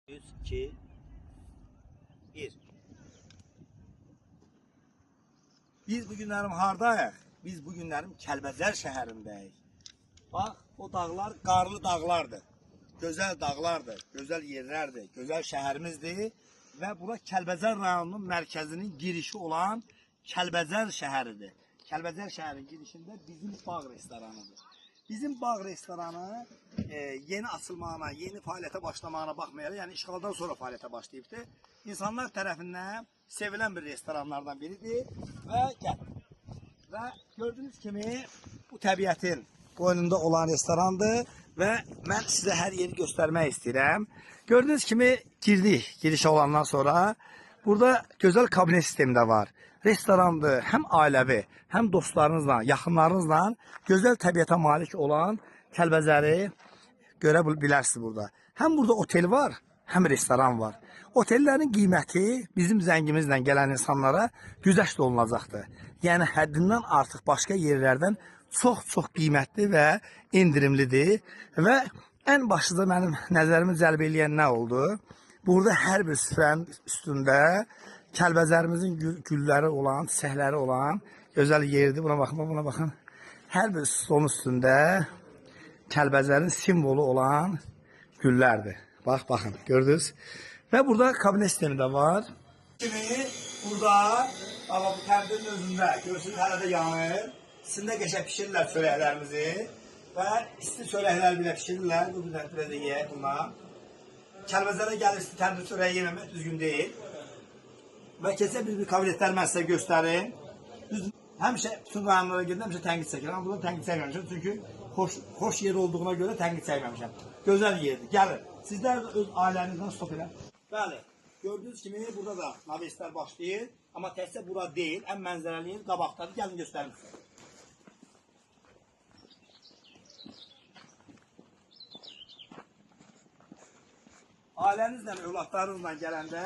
3, 2, 1. Biz bu günlərim hardayıq? Biz bu günlərim Kəlbəcər şəhərindəyik. Bax, o dağlar qarlı dağlardır. Gözəl dağlardır, gözəl yerlərdir, gözəl şəhərimizdir və bura Kəlbəcər rayonunun mərkəzinin girişi olan Kəlbəcər şəhəridir. Kəlbəcər şəhərinin girişində bizim bağ restoranıdır. Bizim bağ restoranı yeni açılmağına, yeni fəaliyyətə başlamağına baxmayaraq, yəni işğaldan sonra fəaliyyətə başlayıbdır. İnsanlar tərəfindən sevilən bir restoranlardan biridir və gəl. Və gördüyünüz kimi bu təbiətin qoynunda olan restorandır və mən sizə hər yeri göstərmək istəyirəm. Gördüyünüz kimi girdik giriş olandan sonra. Burada gözəl kabinet sistemi də var. Restorandır, həm ailəvi, həm dostlarınızla, yaxınlarınızla gözəl təbiətə malik olan Kəlbəcəri görə bilərsiniz burada. Həm burada otel var, həm restoran var. Otellərin qiyməti bizim zəngimizlə gələn insanlara güzəşt olunacaqdır. Yəni həddindən artıq başqa yerlərdən çox-çox qiymətli və endirimlidir. Və ən başlıca mənim nəzərimi cəlb eləyən nə oldu? Burada hər bir süfrənin üstündə Kəlbəcərimizin gülləri olan, çiçəkləri olan gözəl yerdir. Buna baxın, buna baxın. Hər bir stolun üstündə Kəlbəcərin simvolu olan güllərdir. Bax, baxın, gördünüz. Və burada kabinet sistemi də var. Kimi burada, amma bu təndirin özündə, görürsünüz hələ də yanır. İçində qəşəng pişirirlər çörəklərimizi və isti çörəklər belə pişirirlər. Bu bir də biraz da yeyək bundan. Kəlbəcərə gəlirsin, təndir çörəyi yeməmək düzgün deyil. Və keçə bir kabinetlər mən sizə göstərim. Düz, həmişə bütün rayonlara gedirəm, həmişə tənqid çəkirəm. Amma buradan tənqid çəkməmişəm. Çünki xoş yer olduğuna görə tənqid çəkməmişəm. Gözəl yerdir. Gəlin. Sizlər də öz ailənizlə stop elə. Bəli. Gördüyünüz kimi burada da naveslər başlayır. Amma təkcə bura deyil, ən mənzərəli yer qabaqdadır. Gəlin göstərim sizə. Ailənizlə, övladlarınızla gələndə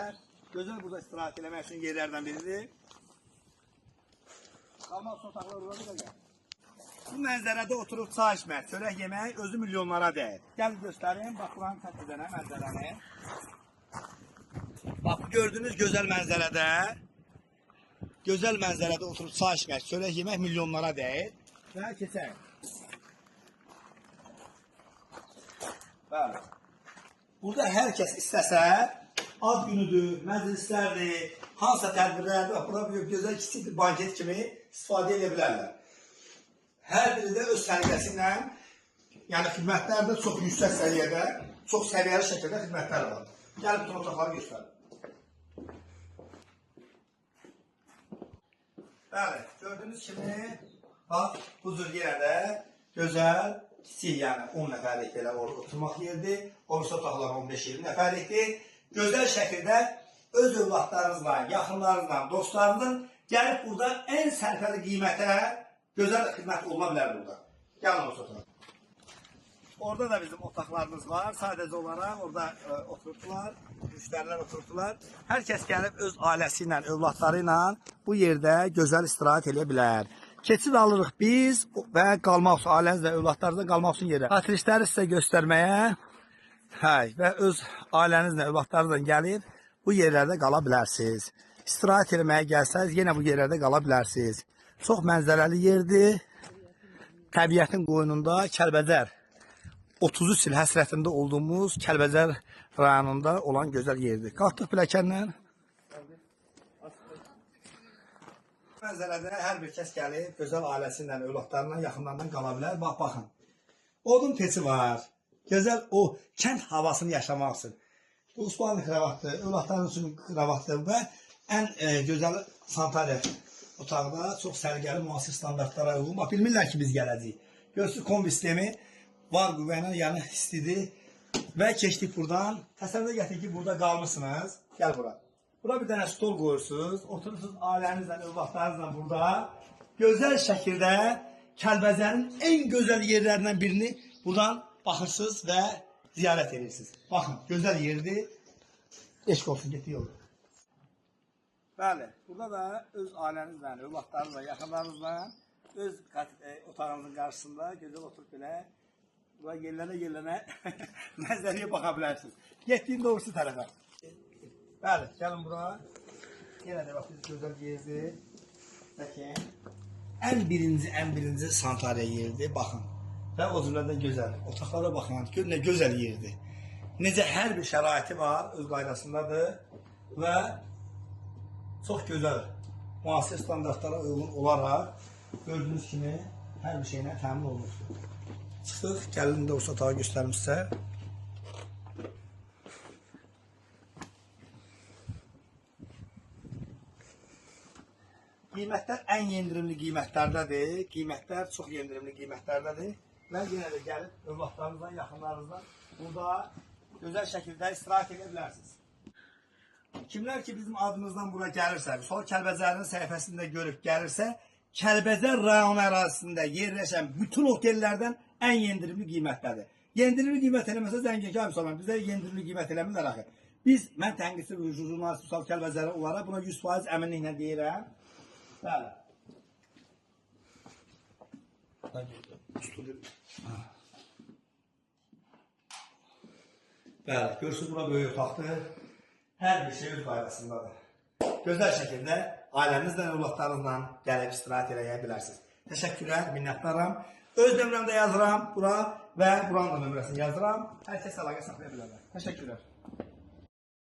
gözəl burada istirahət eləmək üçün yerlərdən biridir. Qalmaq üçün otaqlar orada da gəl. Bu mənzərədə oturub çay içmək, çörək yemək özü milyonlara dəyir. Gəlin göstərim, bax buranın tək bir dənə mənzərəni. Bax bu gördüyünüz gözəl mənzərədə, oturub çay içmək, çörək yemək milyonlara dəyir. Və keçək. Bəli. Burada hər kəs istəsə, ad günüdür, məclislərdir, hansısa tədbirlərdir, bax, bura bir gözəl kiçik bir banket kimi istifadə edə bilərlər. Hər biri də öz səliqəsi ilə, yəni xidmətlər də çox yüksək səviyyədə, çox səviyyəli şəkildə xidmətlər var. Gəlin bütün otaqları göstərim. Bəli, gördüyünüz kimi, bax, bu cür yenə də gözəl, kiçik, yəni 10 nəfərlik belə orada oturmaq yerdir. O birisi otaqlar 15-20 nəfərlikdir. Gözəl şəkildə öz övladlarınızla, yaxınlarınızla, dostlarınızla gəlib burada ən sərfəli qiymətə gözəl xidmət oluna bilər burada. Gəlin o otağa. Orada da bizim otaqlarımız var. Sadəcə olaraq orada oturdular, müştərilər oturdular. Hər kəs gəlib öz ailəsi ilə, övladları ilə bu yerdə gözəl istirahət eləyə bilər. Keçid alırıq biz və qalmaq üçün, ailənizlə, övladlarınızla qalmaq üçün yerə. Atrişləri sizə göstərməyə, və öz ailənizlə, övladlarınızla gəlib bu yerlərdə qala bilərsiniz. İstirahət eləməyə gəlsəniz, yenə bu yerlərdə qala bilərsiniz. Çox mənzərəli yerdir. Təbiətin qoynunda Kəlbəcər 33 il həsrətində olduğumuz Kəlbəcər rayonunda olan gözəl yerdir. Qalxdıq pilləkənlə. Mənzərədə hər bir kəs gəlib gözəl ailəsi ilə, övladlarla, yaxınlarından qala bilər. Bax, baxın. Odun peçi var. Gözəl o kənd havasını yaşamaq üçün. Bu Osmanlı kravatdır, övladların üçün kravatdır və ən gözəl sanitariya otaqda çox səliqəli müasir standartlara uyğun. Bax, bilmirlər ki, biz gələcəyik. Görürsünüz, kombi sistemi var qüvvə ilə, yəni istidir. Və keçdik buradan. Təsəvvür gətirin ki, burada qalmışsınız. Gəl bura. Bura bir dənə stol qoyursunuz. Oturursunuz ailənizlə, övladlarınızla burada. Gözəl şəkildə Kəlbəcərin ən gözəl yerlərindən birini buradan baxırsınız və ziyarət edirsiniz. Baxın, gözəl yerdir. Eşq olsun, getdik yolda. Bəli, burada da öz ailənizlə, övladlarınızla, yaxınlarınızla öz otağınızın qarşısında gözəl oturub belə Bura yerlənə-yerlənə mənzərəyə baxa bilərsiniz. Getdiyim doğrusu tərəfə. Bəli, gəlin bura. Yenə də bax, biz gözəl yerdir. Baxın. Ən birinci sanitariya yerdir. Baxın. Və o cümlədən gözəl. Otaqlara baxın. Gör nə gözəl yerdir. Necə hər bir şəraiti var, öz qaydasındadır və çox gözəl. Müasir standartlara uyğun olaraq gördüyünüz kimi hər bir şeylə təmin olunubdur. Çıxdıq, gəlin də o otağı göstərim sizə. Qiymətlər ən yendirimli qiymətlərdədir. Qiymətlər çox yendirimli qiymətlərdədir. Və yenə də gəlib övladlarınızdan, yaxınlarınızdan burada gözəl şəkildə istirahət edə bilərsiniz. Kimlər ki bizim adımızdan bura gəlirsə, Vüsal Kəlbəcərinin səhifəsində görüb gəlirsə, Kəlbəcər rayonu ərazisində yerləşən bütün otellərdən ən yendirimli qiymətlərdir. Yendirimli qiymət eləməsə zəng edin ki, Vüsal, bizə yendirimli qiymət eləmirlər axı. Mən tənqidçi jurnalist Vüsal Kəlbəcəri olaraq buna 100% əminliklə deyirəm. Bəli. Bəli, görürsünüz, bura böyük otaqdır. Hər bir şey öz qaydasındadır. Gözəl şəkildə ailənizlə, övladlarınızla gəlib istirahət eləyə bilərsiniz. Təşəkkürlər, minnətdaram. Öz nömrəmdə yazıram bura və buranın da nömrəsini yazıram. Hər kəs əlaqə saxlaya bilərlər. Təşəkkürlər.